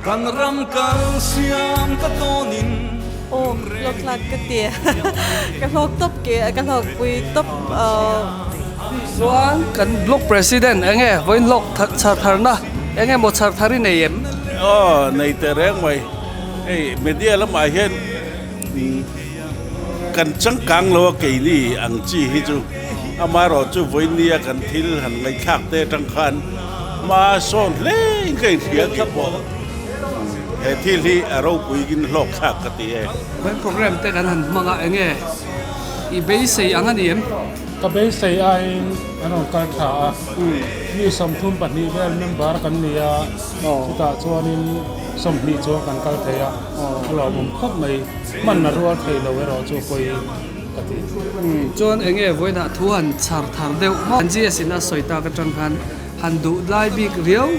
Kan ram kal siam ka tawnin Aw hlawk hlak ka ti ka hlawk tawp ke ka hlawk pui tawp Chuan kan block president enge vawiin hlawk chhar tharna enge maw chhar thar i nei em? Aw nei teh reng mai hei media lamah hian kan changkang lo a keini ang chi hi chu amaherawh chu vawiin nia kan thil han ngaihthlak te atang khan hma sawn hle in ka inhria tih pawh he thil hi a ropui in hlawk thlak ka ti e. Vawiin program te kan han hmang a enge i beisei ang a ni em? Ka beisei aiin an rawn kal tha a, mi 32 vel member kan ni a, chutah chuanin 20 chuan kan kal thei a, a lawmawm khawp mai, hman a rual thei lo erawh chu pawi ka ti. Chuan enge vawiinah thu han chhar thar deuh maw? An GS in a sawi tak atang khan han duh lai bik riau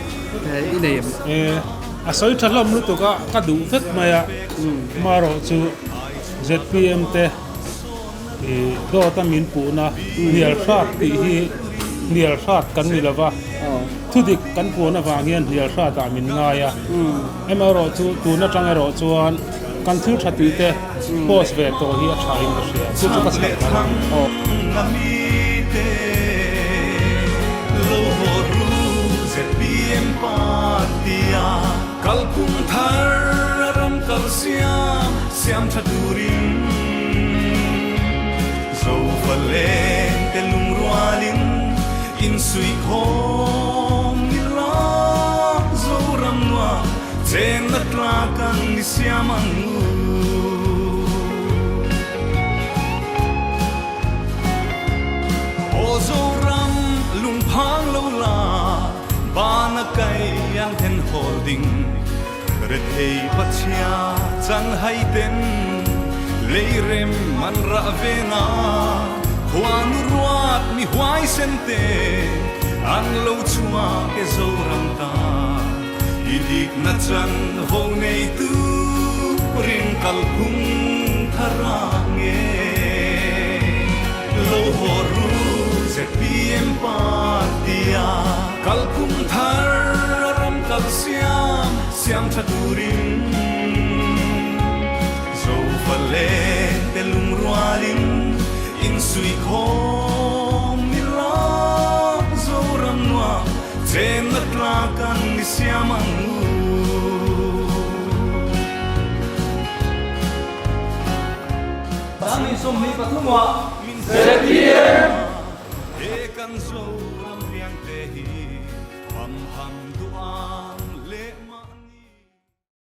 i nei em? E, a sawi tha hlawm lutuk a, ka duh vek mai a, marawh chu zpm te i dawt a min puhna hnial hrat tih hi hnial hrat kan ni lova, thudik kan puan avang hian hnial hrat ah min ngai a, amaherawh chu tun atang erawh chuan kan thil tha tih te post ve tawh hi a tha in ka hria, chu chu ka chhar thar ang.